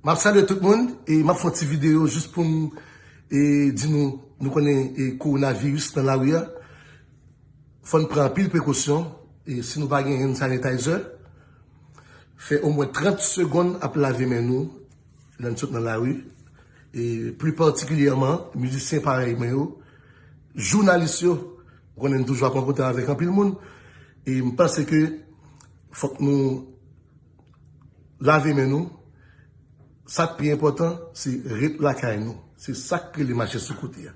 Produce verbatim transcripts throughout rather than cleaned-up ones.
M ap salye tout moun e m ap fè yon ti videyo jis pou m e, di nou, nou konnen e, kowonaviris nan lari a. Fò n pran anpil prekosyon e si nou pa gen hand sanitizer, fè omwen trant segonn ap lave men nou lè n sot nan lari. E pli patikilyèman, mizisyen parèy mwen yo, jounalis yo, ou konnen n toujou ap rankontre avèk anpil moun. E m panse ke fòk nou lave men nou. Sa k pi enpòtan, se ret lakay nou. Se sa k rele mache sou kote a.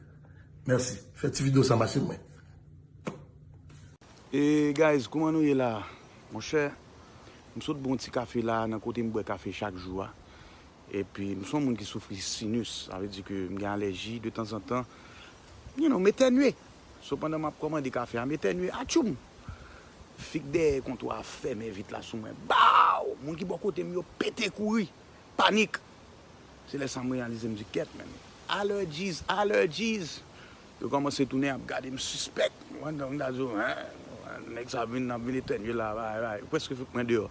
Mèsi. Fè ti videyo sa mache pou mwen. E guys, kouman nou ye la? Monchè, m sot bwè yon ti kafe la nan kote m bwè kafe chak jou a. Epi m se yon moun ki soufri sinus, sa vle di ke m gen alèji de tanzantan. You know, m etènye. So pandan m ap kòmande kafe a, m etènye. Atchoum! Fik dèyè kontwa a fèmen vit la sou mwen. Baw! Moun ki bò kote m yo pete kouri. Panik! Se lè sa m reyalize m di kèt menm. Allergies, allergies! Yo kòmanse tounen ap gade m sispèk. Mwen, mwen ta di w, en, nèg sa vin, ap vin etènye la, bay, bay. Yo prèske fout mwen deyò.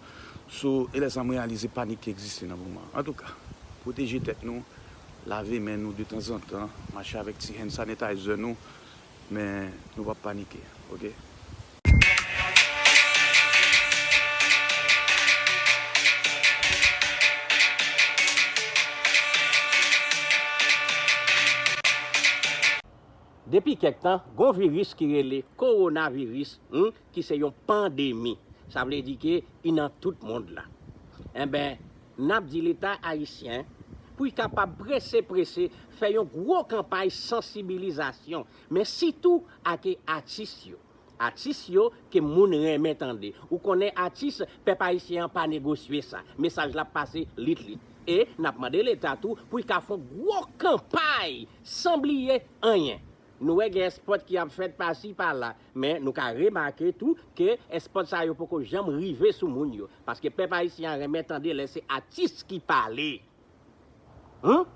So, e lè sa m reyalize panik ki egziste nan moman an. Antouka, pwoteje tèt nou, lave men nou de tanzantan, mache avèk ti hand sanitizer nou, men nou p ap panike, oke? Depi kèk tan, gon viris ki rele kowonaviris, hmm, ki se yon pandemi. Sa vle di ke i nan tout mond la. Enben, n ap di Leta ayisyen pou y kapab prese prese fè yon gwo kanpay sansibilizasyon, men sitou ake atis yo. Atis yo ke moun renmen tande. Ou konnen atis, pèp ayisyen an pa negosye sa. Mesaj la ap pase lit lit. E n ap mande Leta tou pou y ka fè yon gwo kanpay san bliye anyen. Nou wè gen espòt ki ap fèt pasi pala, men nou ka remake tou ke espòt sa yo poko janm rive sou moun yo, paske pèp ayisyen an renmen tande lè se atis ki pale. Humm!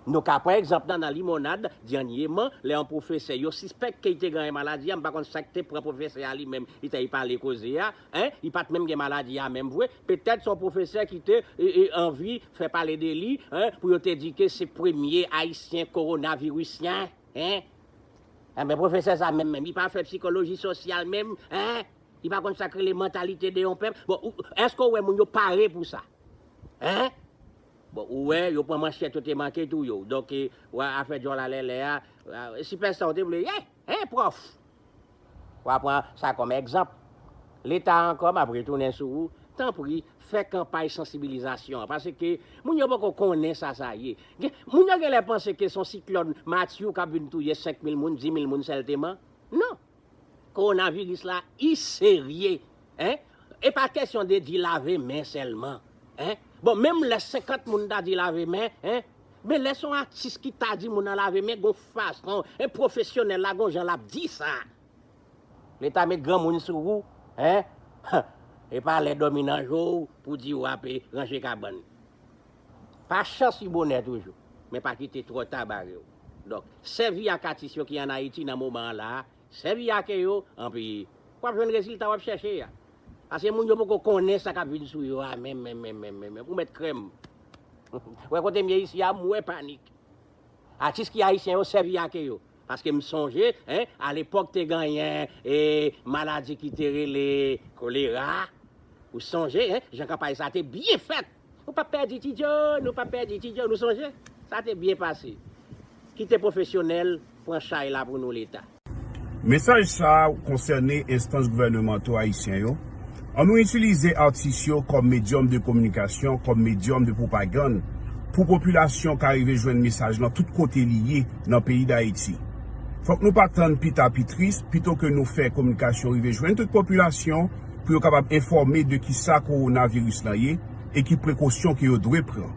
Nou ka pran egzanp nan nan Limonad, dènyèman, lè yon pwofesè, yo sispèk ke li te genyen maladi a, m pa konn sa k te pran pwofesè a li menm, li t al pale koze a, en, li pa t menm gen maladi a menm vre, petèt se yon pwofesè ki te e, e, anvi fè pale de li, en, pou yo te di ke se premye ayisyen kowonavirisyen. Hein? Enben pwofesè sa menm menm, li pa fè psikoloji sosyal menm, hein? Li pa konn sa k rele mantalite de yon pèp. Bon, ou, èske w wè moun yo pare pou sa? Hein? Bon, ou wè, yo pran manchèt yo te manke touye w. Donk, e, w a afè djòl a lèlè a, a, sipèsta w te vle ye, hein, pwòf? W a pran sa kòm egzanp. Leta ankò, m ap retounen sou ou, tanpri, fè kanpay sansibilizasyon an, paske moun yo poko konnen sa sa ye. Gen, moun yo genlè panse ke se yon siklòn Matthew k ap vin touye senk mil moun, di mil moun sèlteman. Non. Kowonaviris la, i serye. Hein? E pa kesyon de di lave men sèlman. Hein? Bon, menm lè senkant moun ta di lave men, hein? Men lè se yon atis ki ta di moun nan lave men, gon fason, en pwofesyonèl la, gon jan l ap di sa. Leta met granmoun sou ou, en? E pa lè dòmi nan je w pou di w ape ranje kabann. Pa chans li bonè toujou, men pa kite twò ta bare w. Donk, sèvi ak atis yo ki ann Ayiti nan moman an la a, sèvi ake yo, anpi w ap jwenn rezilta w ap chèche a. Paske moun yo poko konnen sa k ap vin sou yo a menm, menm, menm, menm, menm, menm. Ou mèt krèm. Wè kote m ye isi a, m wè panik. Atis ki ayisyen yo sèvi ake yo. Paske m sonje, en, alepòk te genyen e, maladi ki te rele kolera. Ou sonje, en, jan kanpay sa te byen fèt. Nou p ap pèdi Ti Djo, nou p ap pèdi Ti Djo, nou sonje? Sa te byen pase. Kite pwofesyonèl pran chay la pou nou Leta. Mesaj sa a konsène enstans gouvènemanto ayisyen yo. Ann nou itilize atis yo kòm medyòm de kominikasyon, kòm medyòm de pwopagann, pou popilasyon ka rive jwenn mesaj lan tout kote li ye nan peyi Dayiti. Fòk nou pa tann pita pi tris, pito ke nou fè kominikasyon rive jwenn tout popilasyon pou yo kapab enfòme de kisa kowonaviris lan ye e ki prekosyon ke yo dwe pran.